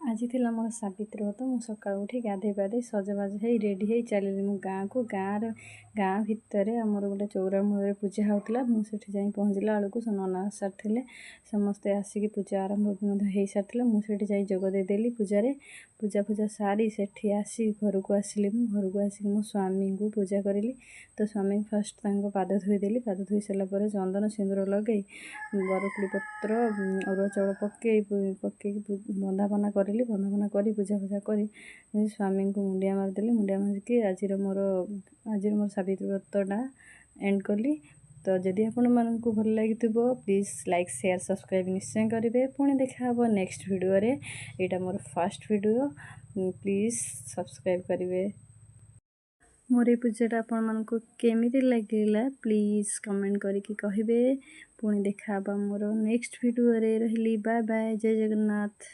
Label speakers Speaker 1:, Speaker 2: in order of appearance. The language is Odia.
Speaker 1: ଆଜି ଥିଲା ମୋର ସାବିତ୍ରୀ ବ୍ରତ। ମୁଁ ସକାଳୁ ଉଠି ଗାଧୋଇ ପାଧୋଇ ସଜବାଜ ହେଇ, ରେଡ଼ି ହେଇ ଚାଲିଲି ମୁଁ ଗାଁକୁ। ଗାଁରେ, ଗାଁ ଭିତରେ ଆମର ଗୋଟେ ଚଉରା ମୂଳରେ ପୂଜା ହେଉଥିଲା। ମୁଁ ସେଠି ଯାଇ ପହଞ୍ଚିଲା ବେଳକୁ ସେ ନନା ସାରିଥିଲେ। ସମସ୍ତେ ଆସିକି ପୂଜା ଆରମ୍ଭ ବି ମଧ୍ୟ ହେଇସାରିଥିଲା। ମୁଁ ସେଠି ଯାଇ ଯୋଗ ଦେଇଦେଲି ପୂଜାରେ। ପୂଜା ଫୂଜା ସାରି ସେଠି ଆସି ଘରକୁ ଆସିଲି ମୁଁ। ଘରକୁ ଆସିକି ମୋ ସ୍ୱାମୀଙ୍କୁ ପୂଜା କରିଲି। ତ ସ୍ୱାମୀଙ୍କୁ ଫାଷ୍ଟ ତାଙ୍କ ପାଦ ଧୋଇଦେଲି। ପାଦ ଧୋଇ ସାରିଲା ପରେ ଚନ୍ଦନ ସିନ୍ଦୁର ଲଗାଇ, ବରକୋଳି ପତ୍ର, ଅରୁଆ ଚାଉଳ ପକେଇକି ବନ୍ଦାପନା କରିଲି। ବନ୍ଦାପନା କରି, ପୂଜା ଫୂଜା କରି ସ୍ୱାମୀଙ୍କୁ ମୁଣ୍ଡିଆ ମାରିଦେଲି। ମୁଣ୍ଡିଆ ମାରିକି ଆଜିର ମୋର ସାବିତ୍ରୀ ବ୍ରତଟା ଏଣ୍ଡ କଲି। ତ ଯଦି ଆପଣମାନଙ୍କୁ ଭଲ ଲାଗିଥିବ, ପ୍ଲିଜ୍ ଲାଇକ୍, ସେୟାର, ସବସ୍କ୍ରାଇବ୍ ନିଶ୍ଚୟ କରିବେ। ପୁଣି ଦେଖା ହେବ ନେକ୍ସଟ ଭିଡ଼ିଓରେ। ଏଇଟା ମୋର ଫାଷ୍ଟ ଭିଡ଼ିଓ, ପ୍ଲିଜ୍ ସବସ୍କ୍ରାଇବ୍ କରିବେ। ମୋର ଏଇ ପୂଜାଟା ଆପଣମାନଙ୍କୁ କେମିତି ଲାଗିଲା, ପ୍ଲିଜ୍ କମେଣ୍ଟ କରିକି କହିବେ। ପୁଣି ଦେଖା ହେବ ମୋର ନେକ୍ସଟ ଭିଡ଼ିଓରେ। ରହିଲି, ବାଏ ବାଏ, ଜୟ ଜଗନ୍ନାଥ।